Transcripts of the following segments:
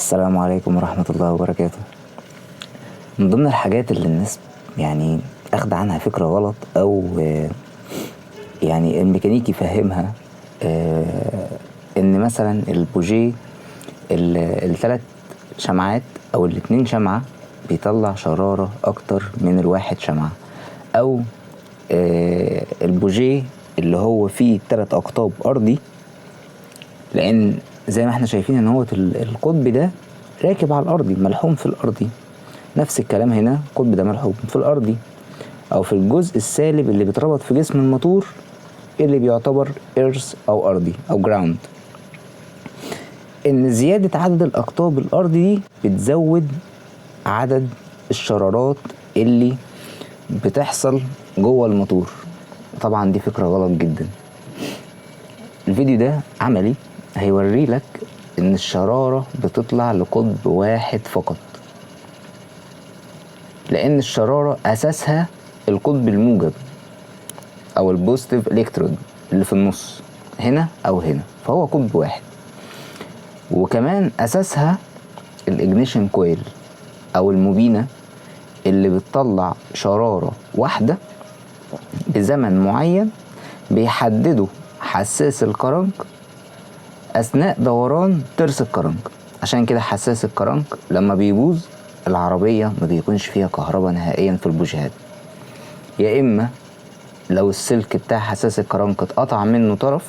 السلام عليكم ورحمة الله وبركاته. من ضمن الحاجات اللي الناس يعني اخد عنها فكرة غلط او يعني الميكانيكي فهمها، ان مثلا البوجيه الثلاث شمعات او الاتنين شمعة بيطلع شرارة اكتر من الواحد شمعة، او البوجيه اللي هو فيه 3 اقطاب ارضي، لان زي ما احنا شايفين ان هو القطب ده راكب على الارضي، ملحوم في الارضي. نفس الكلام هنا، القطب ده ملحوم في الارضي او في الجزء السالب اللي بيتربط في جسم الموتور اللي بيعتبر earth او ارضي او ground. ان زيادة عدد الاقطاب الارضي دي بتزود عدد الشرارات اللي بتحصل جوه الموتور. طبعا دي فكرة غلط جدا. الفيديو ده عملي هيوري لك ان الشرارة بتطلع لقطب واحد فقط، لان الشرارة اساسها القطب الموجب او ال positive electrode اللي في النص هنا او هنا، فهو قطب واحد. وكمان اساسها ال ignition coil او المبينة اللي بتطلع شرارة واحدة بزمن معين بيحدده حساس الكرنك اثناء دوران ترس الكرنك. عشان كده حساس الكرنك لما بيبوظ العربية ما بيكونش فيها كهرباء نهائيا في البوجيهات، يا اما لو السلك بتاع حساس الكرنك اتقطع منه طرف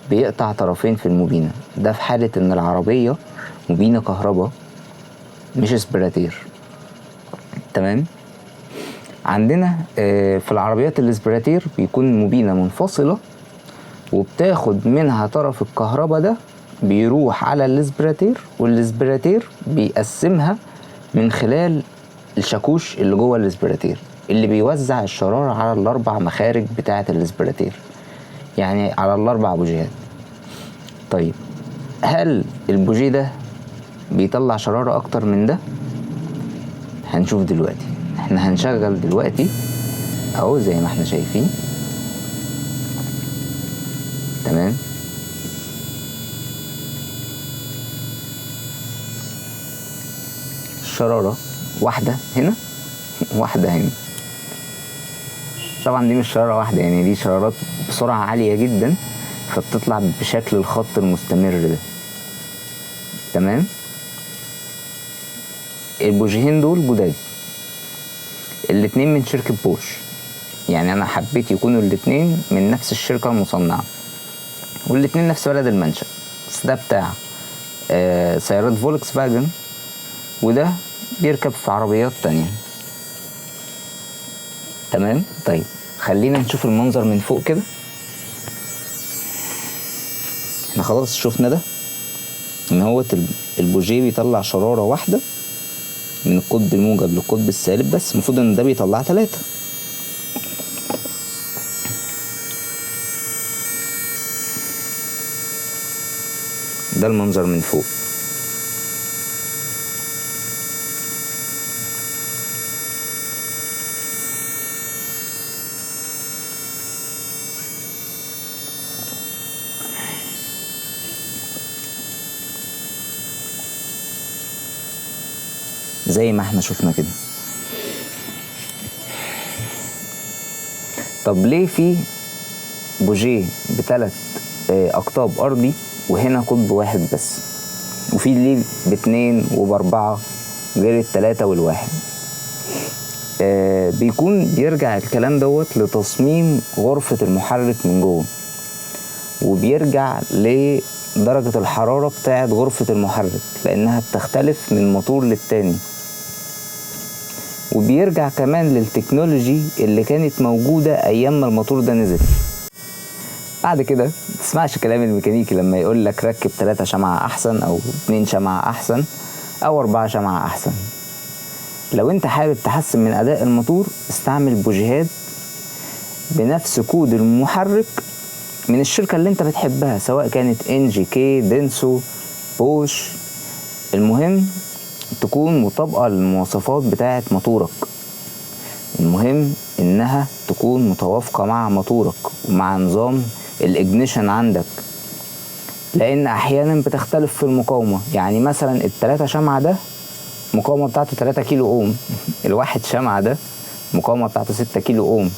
بيقطع طرفين في المبينة. ده في حالة ان العربية مبينة كهرباء مش سبراتير. تمام. عندنا في العربيات الاسبراتير بيكون مبينة منفصلة وبتاخد منها طرف الكهرباء ده بيروح على الاسبراتير، والاسبراتير بيقسمها من خلال الشاكوش اللي جوه الاسبراتير اللي بيوزع الشرارة على الاربع مخارج بتاعة الاسبراتير، يعني على الاربع بوجيهات. طيب هل البوجيه ده بيطلع شرارة اكتر من ده؟ هنشوف دلوقتي. احنا هنشغل دلوقتي اهو زي ما احنا شايفين. تمام. الشرارة واحدة هنا واحدة هنا. طبعا دي مش شرارة واحدة، يعني دي شرارات بسرعة عالية جدا فبتطلع بشكل الخط المستمر ده. تمام. البوجيهين دول جداد، الاتنين من شركة بوش، يعني انا حبيت يكونوا الاتنين من نفس الشركة المصنعة والاتنين نفس بلد المنشأ، بس ده بتاع سيارات فولكس فاجن وده بيركب في عربيات تانية. تمام. طيب خلينا نشوف المنظر من فوق كده. احنا خلاص شفنا ده ان هو البوجيه بيطلع شرارة واحدة من القطب الموجب للقطب السالب، بس المفروض ان ده بيطلع 3. ده المنظر من فوق. زي ما احنا شفنا كده. طب ليه في بوجيه بتلات اقطاب ارضي وهنا قطب واحد بس، وفي ليه ب2 وب4 غير ال3 والواحد؟ بيكون بيرجع الكلام دوت لتصميم غرفة المحرك من جوه، وبيرجع لدرجة الحرارة بتاعة غرفة المحرك لأنها بتختلف من موتور للتاني، وبيرجع كمان للتكنولوجي اللي كانت موجودة أيام ما الموتور ده نزل. بعد كده متسمعش كلام الميكانيكي لما يقول لك ركب 3 شمعة أحسن أو 2 شمعة أحسن أو 4 شمعة أحسن. لو أنت حابب تحسن من أداء الموتور استعمل بوجيهات بنفس كود المحرك من الشركة اللي أنت بتحبها، سواء كانت NGK، دينسو، بوش. المهم تكون مطابقة للمواصفات بتاعة موتورك، المهم إنها تكون متوافقة مع موتورك ومع نظام ال ignition عندك. لان احيانا بتختلف في المقاومة. يعني مثلا التلاتة شمعة ده المقاومة بتاعته 3 كيلو اوم، الواحد شمعة ده المقاومة بتاعته 6 كيلو اوم،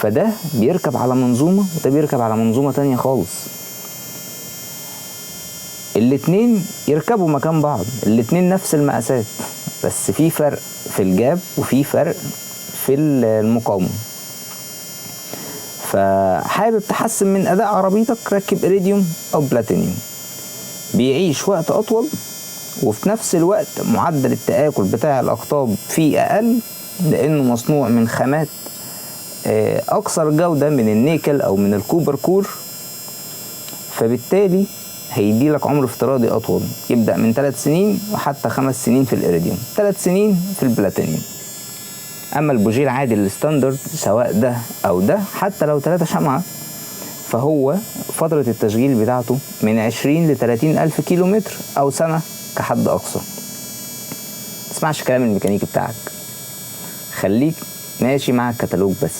فده بيركب على منظومة وده بيركب على منظومة تانية خالص. الاتنين يركبوا مكان بعض، الاتنين نفس المقاسات، بس في فرق في ال gap وفي فرق في المقاومة. فحابب تحسن من أداء عربيتك، ركب إريديوم أو بلاتينيوم، بيعيش وقت أطول، وفي نفس الوقت معدل التآكل بتاع الأقطاب فيه أقل، لأنه مصنوع من خامات أكثر جودة من النيكل أو من ال copper core، فبالتالي هيدي لك عمر افتراضي أطول، يبدأ من 3 سنين وحتى 5 سنين في الإيريديوم، 3 سنين في البلاتينيوم. أما البوجيه العادي ال standard سواء ده أو ده، حتى لو 3 شمعة، فهو فترة التشغيل بتاعته من 20 ل30 ألف كيلو متر أو سنة كحد أقصى. تسمعش كلام الميكانيكي بتاعك، خليك ماشي مع الكتالوج بس.